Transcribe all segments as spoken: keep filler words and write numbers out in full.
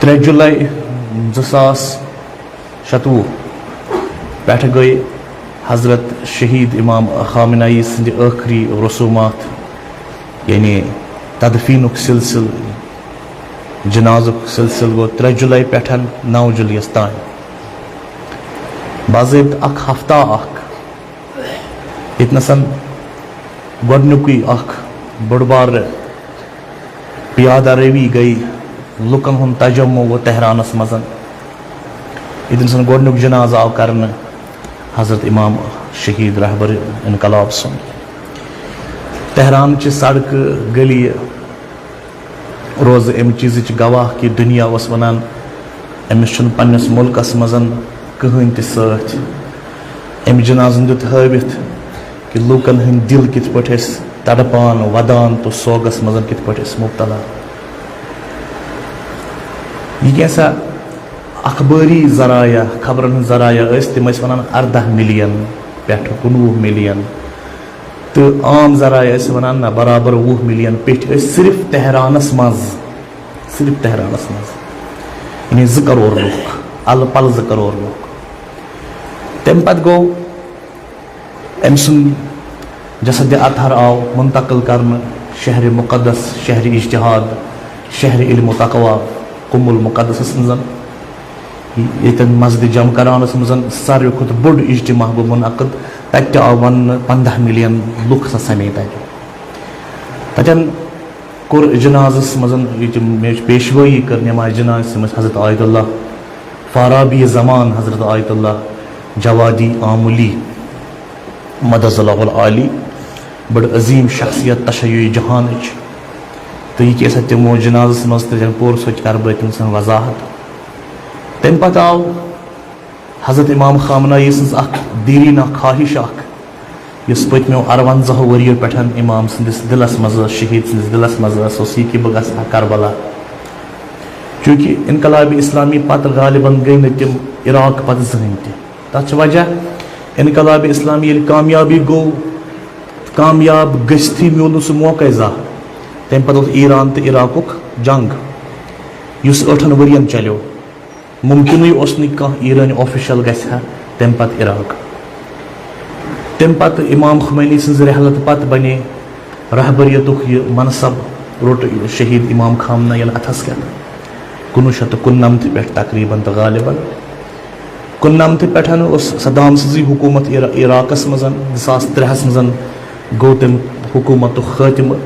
ترٛےٚ جولائی زٕ ساس شتوُہ پٮ۪ٹھٕ گٔے حضرت شہید امام خامنہ ای سٕنٛدِ ٲخری رسومات، یعنی تدفینُک سلسلہٕ، جنازُک سلسلہٕ گوٚو ترٛےٚ جولائی پٮ۪ٹھ نَو جولائی یَس تام۔ باضٲبطہٕ اکھ ہفتہ اکھ ییٚتہِ نَسَن گۄڈٕنیُکُے اکھ بٔڑ بار پیادٕ روی گٔے، لُکن ہُنٛد تجمع گوٚو تہرانَس منٛز۔ ییٚتہِ نَسَن گۄڈٕنیُک جنازٕ آو کرنہٕ حضرت امام شہید رہبر انقلاب سُنٛد۔ تہران چہِ سڑکہٕ گلی روزٕ اَمہِ چیٖزٕچ گواہ کہِ دُنیا اوس وَنان، أمِس چھُنہٕ پنٛنِس مُلکَس منٛز کٕہٕنۍ تہِ سۭتۍ۔ أمۍ جنازَن دیُت ہٲوِتھ کہِ لوٗکَن ہٕنٛدۍ دِل کِتھ پٲٹھۍ ٲسۍ تڑپان، وَدان تہٕ سوگَس منٛز کِتھ پٲٹھۍ ٲسۍ مُبتلا۔ یہِ کینٛژھا اخبٲری ذرایع، خبرَن ہٕنٛز ذرایع ٲسۍ، تِم ٲسۍ وَنان اَرداہ ملین پٮ۪ٹھ کُنوُہ ملین۔ تہٕ عام ذرایع ٲسۍ وَنان، نہ، برابر وُہ ملین پیٚٹھۍ ٲسۍ صرف تہرانَس منٛز، صرف تہرانَس منٛز، یعنی زٕ کرور لُکھ، اَلہٕ پَلہٕ زٕ کرور لُکھ۔ تَمہِ پَتہٕ گوٚو أمۍ سُنٛد جسد اطہر آو منتقل کرنہٕ شہر مقدس، شہر اجتہاد، شہر علم و تقوی، قم المقدسس منٛز، ییٚتٮ۪ن مسجد جمع کرانس منٛز ساروی کھۄتہٕ بوٚڑ اجتماع گوٚو منعقد۔ تتہِ تہِ آو وننہٕ پنٛداہ ملین لُکھ ہسا سمے تتہِ۔ تتٮ۪ن کوٚر جنازس منٛز یہِ تہِ مےٚ پیشوٲیی کٔر نماز جنازس منٛز حضرت آیت اللہ فارابی زمان، حضرت آیت اللہ جوادی آملی مدظ اللہ العالی، بڑٕ عظیٖم شخصیت تشیع جہانٕچ۔ تہٕ یہِ کیٛاہ سا تِمو جنازس منٛز تہٕ تٔمۍ پوٚر سُہ تہِ کرٕ بہٕ تٔمۍ سٕنٛز وضاحت۔ تَمہِ پتہٕ آو حضرت امام خامنہ ای سٕنٛز اکھ دیرینہ خواہش اکھ، یُس پٔتمیو اَرونٛزاہ ؤرِیو پٮ۪ٹھ امام سٕنٛدِس دِلس منٛز ٲس، شہیٖد سٕنٛدِس دِلس منٛز ٲس، سُہ اوس یہِ کہِ بہٕ گژھٕ ہا کربلا۔ چوٗنٛکہِ انقلاب اسلامی پتہٕ غالباً گٔے نہٕ تِم عراق پتہٕ زٕہٕنۍ تہِ۔ تَتھ چھِ وجہ، انقلاب اسلامی ییٚلہِ کامیابی گوٚو، کامیاب گٔژھتھٕے میوٗل نہٕ سُہ موقعے زانٛہہ۔ تَمہِ پتہٕ اوس ایران تہٕ عراقُک جنگ، یُس ٲٹھن ؤرین چلیو۔ مُمکِنٕے اوس نہٕ کانٛہہ ایرٲنۍ آفیشل گژھِ ہا تَمہِ پتہٕ عراق۔ تَمہِ پتہٕ امام خمینی سٕنٛزِ رحلتہٕ پتہٕ بنے رہبریتُک یہِ منصب، روٚٹ شہید امام خامنہ یَن اتھس کٮ۪تھ کُنوُہ شیٚتھ تہٕ کُننمتھ پٮ۪ٹھ تقریباً تہٕ غالباً۔ کُننمتھ پٮ۪ٹھ اوس صدام سٕنٛزٕے حکوٗمت عرا-، عراقس منٛز۔ زٕ ساس ترٛےٚ ہس منٛز گوٚو تَمہِ حکوٗمتُک خٲتمہٕ،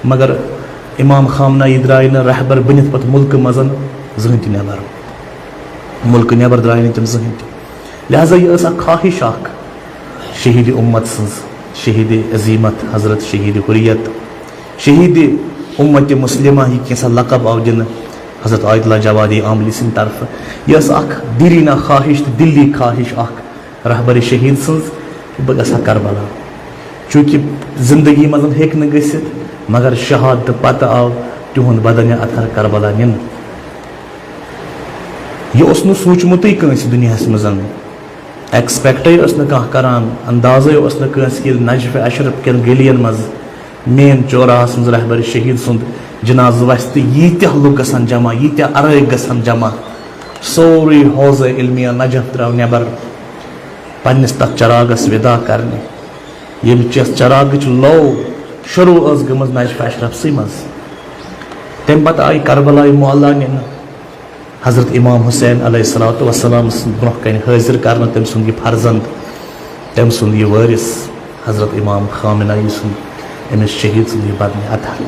مگر امام خامنہ ای درٛاے نہٕ رہبر بٔنِتھ پتہٕ مُلکہٕ منٛز زٕہٕنۍ تہِ نٮ۪بر۔ مُلکہٕ نٮ۪بر درٛاے نہٕ تِم زٕہٕنۍ تہِ۔ لہذا یہِ ٲس اکھ خواہش اکھ شہیٖدِ اُمت سٕنٛز، شہیٖدِ عظیٖمت، حضرت شہیٖدِ حریت، شہیٖدِ اُمتِ مسلمہ، یہِ کینٛژھا لقب آو دِنہٕ حضرت آیت اللہ جوادی آملی سٕنٛدِ طرفہٕ۔ یہِ ٲس اکھ دیرینہ خواہش تہٕ دِلی خواہش اکھ رہبر شہیٖد سٕنٛز، بہٕ گژھٕ ہا کربلا۔ چوٗنٛکہِ زندگی منٛز ہیٚکہِ نہٕ گٔژھِتھ، مگر شہادتہٕ پتہٕ آو تِہُنٛد بدنِ اطہر کربلا نِنہٕ۔ یہِ اوس نہٕ سوٗنٛچمُتٕے کٲنٛسہِ دُنیاہَس منٛز۔ ایکسپیکٹٕے ٲس نہٕ کانٛہہ کران، اندازَے اوس نہٕ کٲنٛسہِ، ییٚلہِ نجف اشرف کٮ۪ن گٔلیَن منٛز مین چوراہَس منٛز رہبر شہیٖد سُنٛد جنازٕ وَسہِ تہٕ ییٖتیٛاہ لُکھ گژھن جمع، ییٖتیٛاہ عرٲقۍ گژھن جمع۔ سورُے حوزہ علمیہ نجف درٛاو نٮ۪بر پنٛنِس تَتھ چراغس وِدا کرنہِ، ییٚمہِ چس چراغٕچ لو شروع ٲس گٔمٕژ نجف اشرفسٕے منٛز۔ تَمہِ پتہٕ آیہِ کربلائے معلیٰ نِنہٕ۔ حضرت امام حسین علیہ الصلوۃ والسلام سٕنٛدِ برونٛہہ کنہِ حٲضِر کرنہٕ تٔمۍ سُنٛد یہِ فرزند، تٔمۍ سُنٛد یہِ وٲرِث، حضرت امام خامنہ ای سُنٛد، أمِس شہیٖد سُنٛد یہِ بدنِ اطہر۔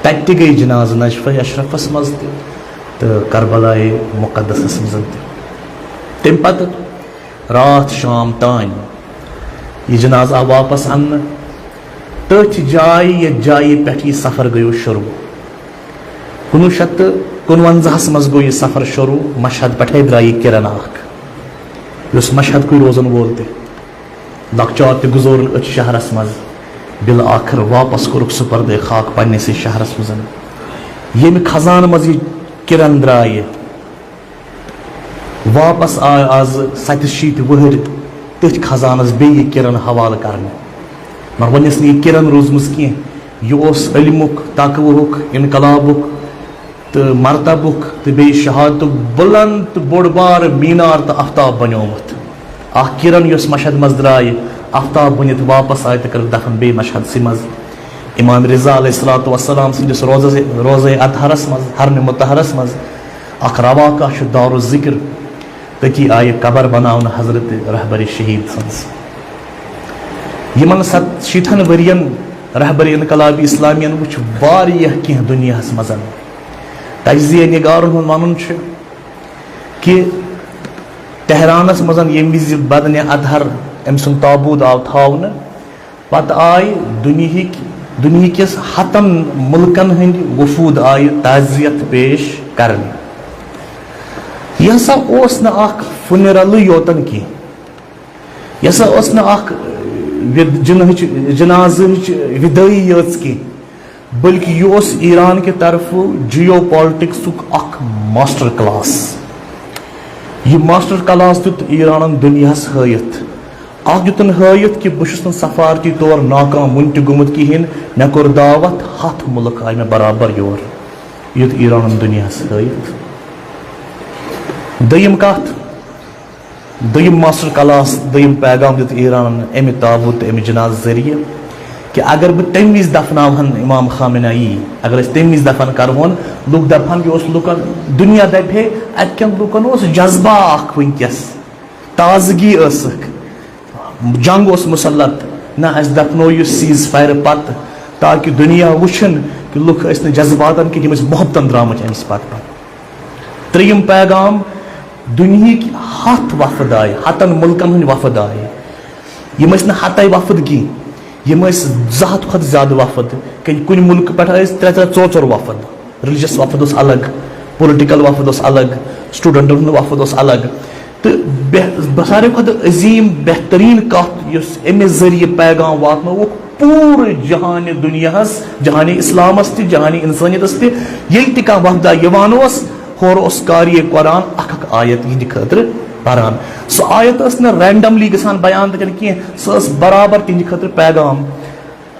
تتہِ تہِ گٔے جنازٕ نجف اشرفس منٛز تہِ تہٕ کربلائے مقدسس منٛز تہِ۔ تَمہِ پتہٕ راتھ شام تانۍ یہِ جنازٕ آو واپس اننہٕ تٔتھۍ جایہِ، یتھ جایہِ پٮ۪ٹھ یہِ سفر گٔیو شروع۔ کُنوُہ شیٚتھ تہٕ کُنوَنزاہَس منٛز گوٚو یہِ سفر شروع۔ مشہد پٮ۪ٹھے درٛاو یہِ کِرن اکھ، یُس مشہد کُے روزن وول تہِ۔ لۄکچار تہِ گُزورُن أتھۍ شہرس منٛز۔ بالآخر واپس کوٚرُکھ سُہ پردے خاک پننِسٕے شہرس منٛز۔ ییٚمہِ خزانہٕ منٛز یہِ کِرن درٛایہِ، واپس آے آز ستہٕ شیٖتھ وٕہٕرۍ تٔتھۍ خزانس بیٚیہِ یہِ کِرن حوالہٕ کرنہٕ۔ مگر وۄنۍ ٲس نہٕ یہِ کِرن روٗزمٕژ کینٛہہ۔ یہِ اوس علمُک، تقوہُک، انقلابُک، تہٕ مرتبُک تہٕ بیٚیہِ شہادتُک بُلند تہٕ بوٚڑ بار مینار تہٕ آفتاب بنیومُت۔ اکھ کرن یۄس مشہد منٛز درٛایہِ، آفتاب بٔنِتھ واپس آیہِ تہٕ کٔرٕکھ دفن بیٚیہِ مشہدسٕے منٛز۔ امام رضا علیہ الصلوۃ والسلام سٕنٛدِس روزس، روضہ اطہرس منٛز، حرم مطہرس منٛز اکھ رواقہ چھُ دارالذکر، تٔتی آیہِ قبر بناونہٕ حضرت رہبر شہید سٕنٛز۔ یِمن ست-، شیٖتھن ؤرین رہبر انقلاب اسلامیَن وُچھ واریاہ کینٛہہ دُنیاہَس منٛز۔ تجزیہ نگارن ہُنٛد وَنُن چھُ کہِ تہرانَس منٛز ییٚمہِ وِزِ بدنِ اطہر أمۍ سُنٛد تابوٗت آو تھاونہٕ، پتہٕ آیہِ دُنیہٕکۍ، دُنیہٕکِس ہَتَن مُلکَن ہٕنٛدۍ وفود آیہِ تعزیت پیش کرنہِ۔ یہِ ہسا اوس نہٕ اکھ فنرلٕے یوتن کینٛہہ، یہِ ہسا ٲس نہٕ اکھ، اے، ود-، جنہٕچ، جنازٕچ ودٲعی یٲژ کینٛہہ، بلکہِ یہِ اوس ایران کہِ طرفہٕ جیو پالیٹکسُک اکھ ماسٹر کلاس۔ یہِ ماسٹر کلاس دیُت ایرانن دُنیاہس ہٲیِتھ۔ اکھ دیُتُن ہٲیِتھ کہِ بہٕ چھُس نہٕ سفارتی طور ناکام وُنہِ تہِ گوٚمُت کِہیٖنۍ، مےٚ کوٚر دعوت، ہتھ مُلک آیہِ مےٚ برابر یور۔ یہِ دیُت ایرانن دُنیاہس ہٲیِتھ۔ دوٚیِم کتھ، دوٚیِم ماسٹر کلاس، دوٚیِم پیغام دیُت ایرانن امہِ تابوت تہٕ امہِ جنازٕ ذٔریعہٕ کہِ اگر بہٕ تمہِ وِزِ دفناوہن امام خامنہ ای، اگر أسۍ تمہِ وِزِ دفن کرہون، لُکھ دپہن، یہِ اوس لُکن، دُنیا دپہِ ہے، اتہِ کٮ۪ن لُکن اوس جذبہ اکھ وٕنکیٚس، تازگی ٲسٕکھ، جنگ اوس مسلط، نہ اسہِ دفنو یہِ سیز فایرٕ پتہٕ، تاکہِ دُنیا وٕچھن کہِ لُکھ ٲسۍ نہٕ جذباتن کِنۍ، یِم ٲسۍ محبتن درامٕتۍ أمِس پتہٕ پتہٕ۔ ترٛیٚیِم پیغام، دُنیہٕکۍ ہَتھ وفد آیہِ، ہَتَن مُلکَن ہٕنٛدۍ وفد آیہِ۔ یِم ٲسۍ نہٕ ہَتَے وفد کینٛہہ، یِم ٲسۍ زٕ ہَتھ کھۄتہٕ زیادٕ وفد۔ کُنہِ، کُنہِ مُلکہٕ پٮ۪ٹھ ٲسۍ ترٛےٚ ترٛےٚ، ژور ژور وفد۔ ریلیجس وفد اوس الگ، پولیٹیکل وفد اوس الگ، سٹوڈنٹن ہُنٛد وفد اوس الگ۔ تہٕ بہ-، ساروی کھۄتہٕ عظیٖم، بہتریٖن کتھ یۄس أمِس ذٔریعہٕ پیغام واتنووُکھ، پوٗرٕ جہانِ دُنیاہس، جہانِ اسلامس تہِ، جہانِ انسٲنیتس تہِ، ییٚلہِ تہِ کانٛہہ وفدہ یِوان اوس، ہورٕ اوس قاری قرآن اکھ اکھ آیت یِہنٛدِ خٲطرٕ پران۔ سۄ آیت ٲس نہٕ randomly گژھان بیان تتٮ۪ن کینٛہہ، سۄ ٲس برابر تِہنٛدِ خٲطرٕ پیغام۔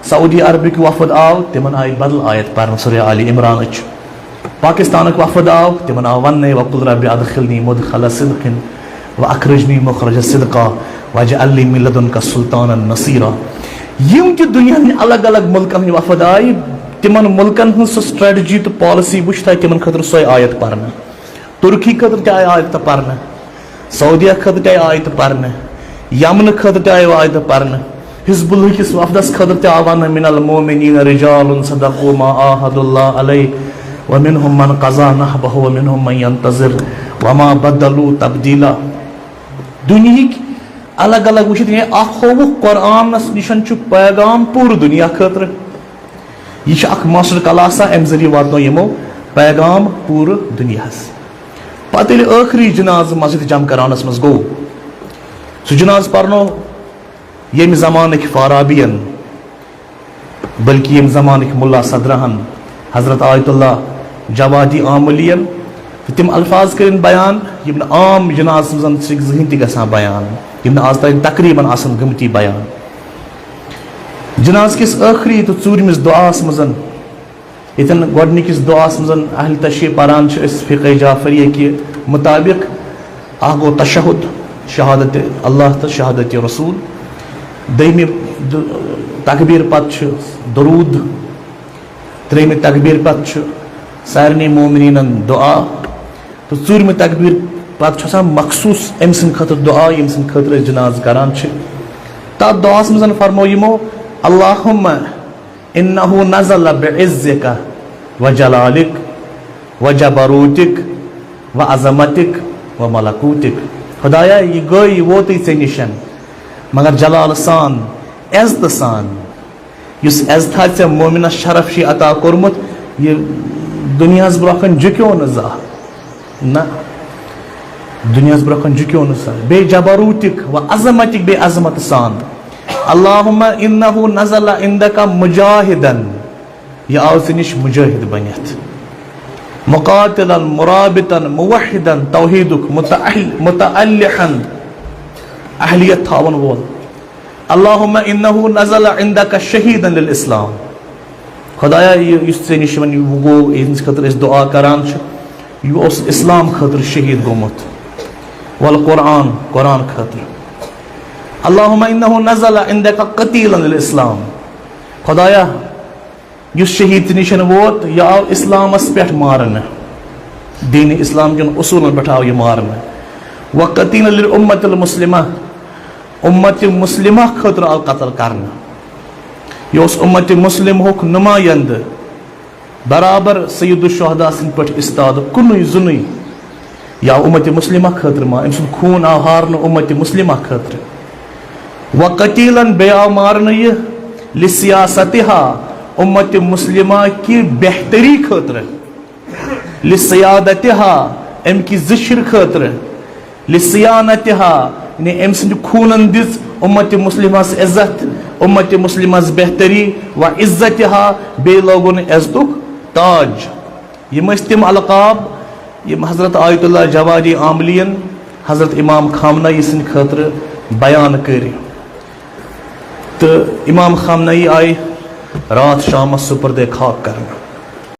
سعودی عربٕکۍ وفد آو، تِمن آیہِ بدل آیت پرنہٕ، سورہ آل عمرانٕچ۔ پاکستانٕکۍ وفد آو، تِمن آو وننہٕ، وقل رب ادخلنی مدخل صدق واخرجنی مخرج صدقا واجعل لی من لدنک سلطانا نصیرا۔ یِم تہِ دُنیاہن الگ الگ مُلکن ہٕنٛدۍ وفد آیہِ، تِمن مُلکن ہٕنٛز سۄ strategy تہٕ policy وٕچھ تۄہہِ، تِمن خٲطرٕ سۄے آیت پرنہٕ۔ ترکی خٲطرٕ تہِ آیہِ آیتہٕ پرنہٕ، سعودیہ خٲطرٕ تہِ آیہِ آیتہٕ پرنہٕ، یمنہٕ خٲطرٕ تہِ آیہِ آیتہٕ پرنہٕ، حزب اللہ کِس وفدس خٲطرٕ تہِ آو وننہٕ، من المؤمنین رجال صدقوا ما عاهدوا الله عليه ومنهم من قضى نحبه ومنهم من ينتظر وما بدلوا تبديلا۔ دُنیہٕکۍ الگ الگ وٕچھِتھ، یعنی اکھ ہووُکھ قرآنس نِشن چھُ پیغام پوٗرٕ دُنیا خٲطرٕ۔ یہِ چھُ اکھ ماسٹر کلاسا، امہِ ذٔریعہٕ واتنو یِمو پیغام پوٗرٕ دُنیاہس۔ پتہٕ ییٚلہِ ٲخری جنازٕ مسجد جمع کرانس منٛز گوٚو، سُہ جنازٕ پرنو ییٚمہِ زمانٕکۍ فارابین، بلکہِ ییٚمہِ زمانٕکۍ ملا صدرہن، حضرت آیت اللہ جوادی آملیَن، تہٕ تِم الفاظ کٔرِن بیان، یِم نہٕ عام جنازٕ منٛز چھِ زٕہٕنۍ تہِ گژھان بیان، یِم نہٕ آز تام تقریباً آسن گٔمٕتی بیان۔ جنازٕ کِس ٲخری تہٕ ژوٗرمِس دُعاہَس منٛز، ییٚتٮ۪ن گۄڈٕنِکِس دُعاہَس منٛز اہل تشیع پران چھِ أسۍ فقہ جعفریہ کہِ مُطابق، اکھ گوٚو تشہد، شہادت اللہ تہٕ شہادت رسول، دوٚیمہِ دُ-، تکبیر پتہٕ چھُ درود، ترٛیٚیمہِ تکبیر پتہٕ چھُ سارنٕے مومنیٖنن دُعا، تہٕ ژوٗرمہِ تکبیر پتہٕ چھُ آسان مخصوٗص أمۍ سٕنٛدِ خٲطرٕ دُعا، ییٚمہِ سٕنٛدِ خٲطرٕ أسۍ جنازٕ کران چھِ۔ تتھ دُعاہس منٛز فرموو یِمو، اللہم انہ نزل بعزک و جلالک و جبروتک و عظمتک و ملکوتک۔ خدایا، یہِ گٔے، یہِ ووتُے ژےٚ نِشن، مگر جلال سان، عزتہٕ سان۔ یُس عزتھا ژےٚ مومنس شرف چھُے عطا کوٚرمُت، یہِ دُنیاہس برونٛہہ کَنہِ جُکیو نہٕ زانٛہہ۔ نہ، دُنیاہس برونٛہہ کَنہِ جُکیو نہٕ زانٛہہ۔ بیٚیہِ جبروتِک و عظمتِک، بیٚیہِ عظمت سان۔ اللہم انہ نزل عندک مجاہدن، یہِ آو ژےٚ نِش مجاہد بٔنِتھ۔ مقاتلن مرابطن موحدن، توحیدُک متأل-، متألحن، اہلیت تھاون وول۔ اللہم انہ نزل عندک شہیدا للاسلام۔ خۄدایا، یہِ یُس ژےٚ نِش وۄنۍ وۄنۍ گوٚو، یِہنٛدِ خٲطرٕ أسۍ دُعا کران چھِ، یہِ اوس اسلام خٲطرٕ شہیٖد گوٚمُت۔ والقرآن، قرآن خٲطرٕ۔ اللہم انہ نزل عندک قتیلا للاسلام۔ خۄدایا، یُس شہیٖد ژےٚ نِش ووت، یہِ آو اسلامس پٮ۪ٹھ مارنہٕ، دین اسلام کٮ۪ن اصوٗلن پٮ۪ٹھ آو یہِ مارنہٕ۔ وقتیلا للامۃ المسلمہ، امت مسلمہ خٲطرٕ آو قتل کرنہٕ۔ یہِ اوس امت مسلمہُک نمایندٕ، برابر سید الشہداء سٕنٛدۍ پٲٹھۍ استاد، کُنُے زُنُے۔ یہِ آو امت مسلمہ خٲطرٕ ما، أمۍ سُنٛد خوٗن آو ہارنہٕ امت مسلمہ خٲطرٕ۔ وقتیلا، بیٚیہِ آو مارنہٕ یہِ لسیاستہا، امت مسلمہ کہِ بہتری خٲطرٕ، لسیادتہا، امہِ کہِ زِشرِ خٲطرٕ، لصیانتہا، یعنی أمۍ سٕنٛدِ خوٗنن دِژ امت مسلمس عزت، امت مسلمس بہتری، و عزتہا، بیٚیہِ لوگُن عزتُک تاج۔ یِم ٲسۍ تِم القاب یِم حضرت آیت اللہ جوادی عاملین حضرت امام خامنہ ای سٕنٛدِ خٲطرٕ بیان کٔرۍ۔ تہٕ امام خامنہ ای آیہِ راتھ شامس سپرد خاک کرنہٕ۔